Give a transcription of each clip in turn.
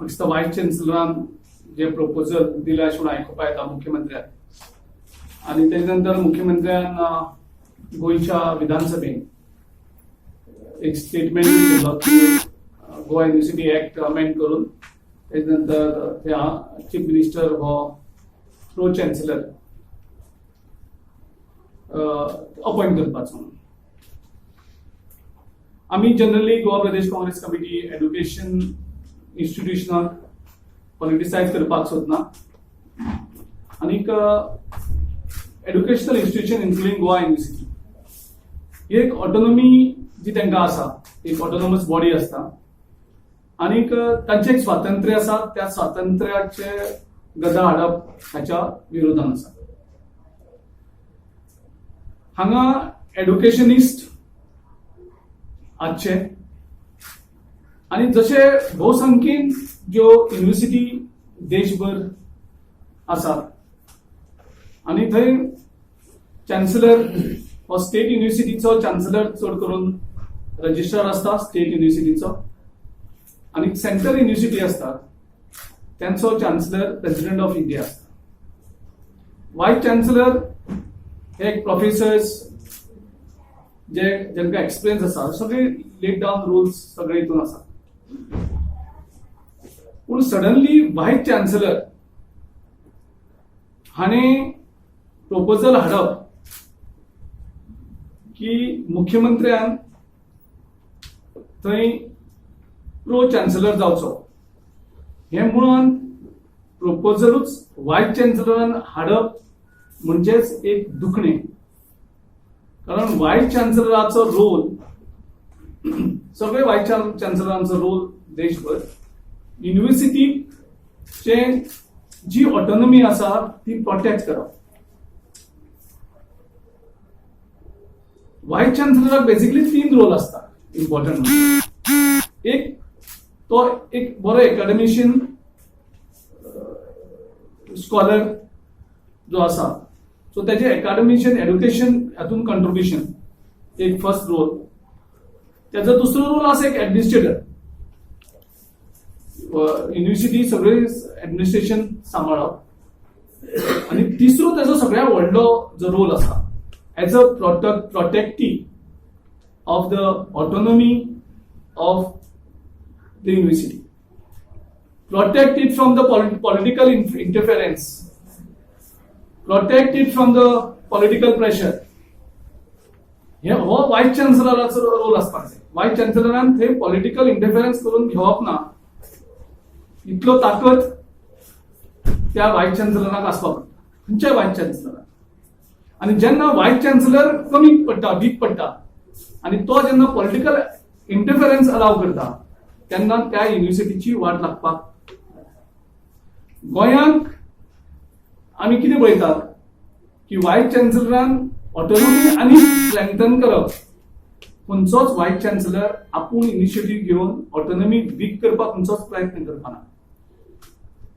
म्हाका दिसता वायस चॅन्सलरान जे प्रपोजल दिलें अशें म्हणून आयकुपाक येता मुख्यमंत्र्यान आनी तेजे नंतर मुख्यमंत्र्यान गोंयच्या विधानसभेन एक स्टेटमेंट केलो की गोवा युनिव्हर्सिटी एक्ट अमेंड करून तेजे नंतर त्या चीफ मिनिस्टर हो प्रो चॅन्सलर अपॉयंट करपाचो म्हणून. आमी generally Goa Pradesh Congress committee education इन्स्टिट्युशनाक पॉलिटिसायज करपाक सोदना आनीक educational institution including Goa University ही एक ऑटोनॉमी जी तांकां आसा, एक ऑटोनॉमस बॉडी आसता आनीक तांचें एक स्वातंत्र्य आसा. त्या स्वातंत्र्याचे गदा हाडप हाच्या विरोधान आसा. हांगा एड्युकेशनिस्ट आसचे आनी जशे भोवसंख्येन ज्यो युनिव्हर्सिटी देशभर आसात आनी थंय चान्सलर हो स्टेट युनिव्हर्सिटीचो चान्सलर चड करून रजिस्ट्रार आसता स्टेट युनिव्हर्सिटीचो आनी सेंट्रल युनिव्हर्सिटी आसतात त्यांचो चान्सलर प्रेसिडेंट ऑफ इंडिया आसता. वायस चान्सलर हे एक प्रोफेसर्स जे जांकां एक्सपिरियन्स आसा, सगळे लेड डावन रुल्स सगळे हितून आसा. पूण सडनली वायस चान्सलर हाणें प्रपोजल हाडप की मुख्यमंत्र्यान थंय प्रो चान्सलर जावचो, हें मुळान प्रपोजलूच वायस चान्सलरान हाडप म्हणजेच एक दुखणें, कारण वायस चान्सलराचो रोल, सगळे वायस चान्सलरांचो रोल देशभर युनिव्हर्सिटीचे जी ऑटोनॉमी आसा ती प्रोटेक्ट करप. वायस चान्सलराक बेसिकली तीन रोल आसता इम्पॉर्टंट. एक, तो एक बरो एकाडेमिशियन स्कॉलर जो आसा, सो तेजे एकाडेमिशियन एड्युकेशन हातून कंट्रिब्युशन एक फर्स्ट रोल. त्याचा दुसरो रोल आसा एक ऍडमिनिस्ट्रेटर, युनिव्हर्सिटी सगळे ऍडमिनिस्ट्रेशन सांबाळप. आनी तिसरो त्याचो सगळ्यात व्हडलो जो रोल आसा, as a protectee of the autonomy of the university, protect it from the political interference, protect it from the political pressure. हे हो वायस चान्सलराचो रोल आसपाक जाय. वायस चान्सलरान थंय पॉलिटिकल इंटरफेरन्स करून घेवप ना, इतलो ताकद त्या वायस चान्सलराक आसपाक पडटा, खंयच्याय वायस चान्सलराक. आनी जेन्ना वायस चान्सलर कमी पडटा, वीक पडटा आनी तो जेन्ना पॉलिटिकल इंटरफेरन्स अलाव करता, तेन्ना त्या युनिव्हर्सिटीची वाट लागपाक. गोंयांक आमी कितें पळयतात की वायस चान्सलरान ऑटोनॉमी आनी स्ट्रेंथन करप. खंयचोच वायस चान्सलर आपूण इनिशिएटीव घेवन ऑटोनॉमी वीक करपाक खंयचोच प्रयत्न करपाना.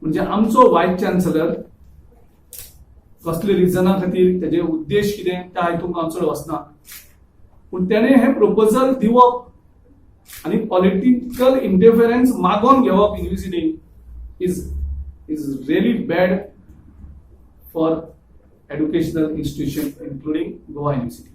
म्हणजे आमचो वायस चान्सलर कसले रिजना खातीर, तेजे उद्देश कितें त्या हितूंक हांव चड वचना, पूण तेणें हें प्रपोजल दिवप आनी पॉलिटिकल इंटरफेरन्स मागोवन घेवप युनिव्हर्सिटीन is really bad for educational institution, including Goa University.